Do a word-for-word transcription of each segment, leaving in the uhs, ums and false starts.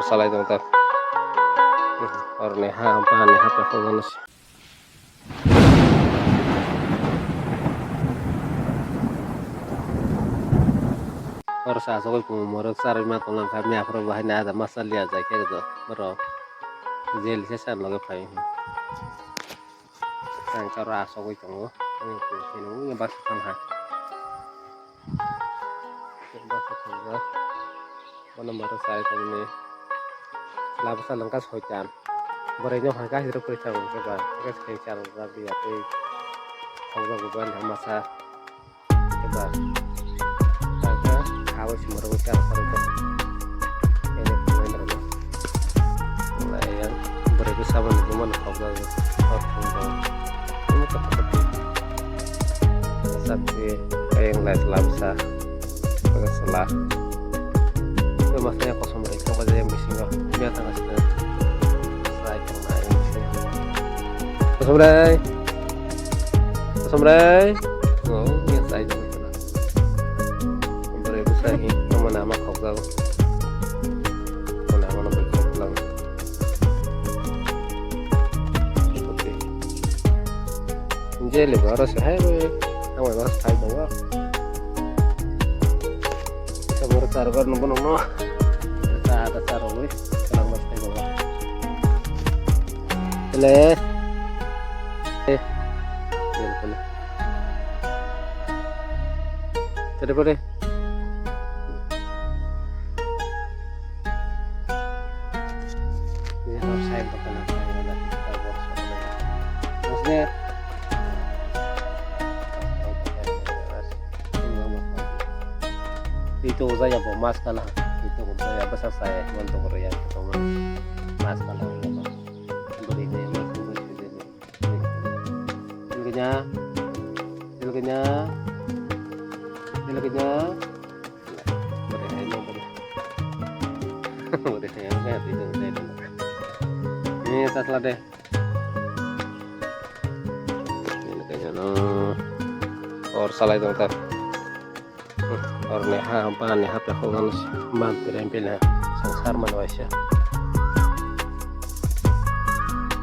Salai tong ta. Orni ha, bani ha pe khogano se. Oro sa asogoi kumu morok charwi ma tonglang kha, miya phoro bahai ni ada masa liya jai khe do. Oro jeli se san loge phai. Ang karo asogoi tongo. Ang khe nung baksa thang ha. Baksa thang ha. Bono maro chai tongni. Labo sa langka soitan. Borai no hai kasi rok koi chang ke ba. Ke se chang ba biya tei. Khogjago ba lama sa. Eba, kaka, kawai si morok kar kar kar. Ene kawai na na. Lai yang, bwrwi bwsa bo nugwi mano khokjago. Kok thung bo. Ini kok kok. Sakti, kayang lai selam sa. Kok selah. Kok masanya kosong deh, kok aja yang bisingo. Biar tangga sih. Sai kong lai yang bisingo. Kosong deh. Somrai. Oh, ya sai dong. Somrai bu sai. Nama nama khok dong. Nama nama bai khok dong. Jeli baru sih hai bu. Nama baru sai dong. Sabar sabar nunggu nunggu. Ada sabar bu. Selang mas sai dong. Ele. Eh. Ele pele. Tadi pele. Ini harus saya bukan apa yang ada di kita buat soalnya. Maksudnya, itu saya mau mas kalah. Itu saya besar saya untuk yang ketemu mas kalah. Beri dia mas. Dilganya, dilganya, dilganya. Beri hai no beri. Beri hai no beri. Ini tas lah deh. Dilganya no. Or salai dong tar. Orni ha, bani ha, pe hoknani ban pila pila sangsar mani waisa.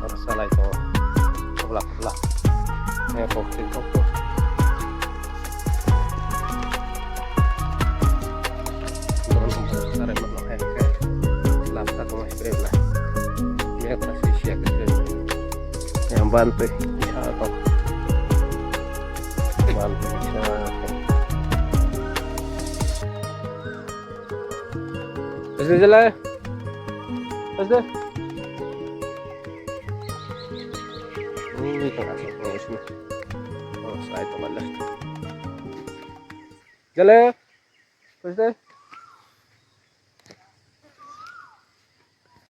Or salai tongo, khobla khobla. He, kok tin kok tin. Borok sarai mano hai khe. Lap ta kama spray bla. Mek ta si siya khe. Yang ban twi ha kok. Bal pisa. Pisa jala. Pisa. Ini tengah satu sini. Oh, saya tengah left. Jala. Pisa.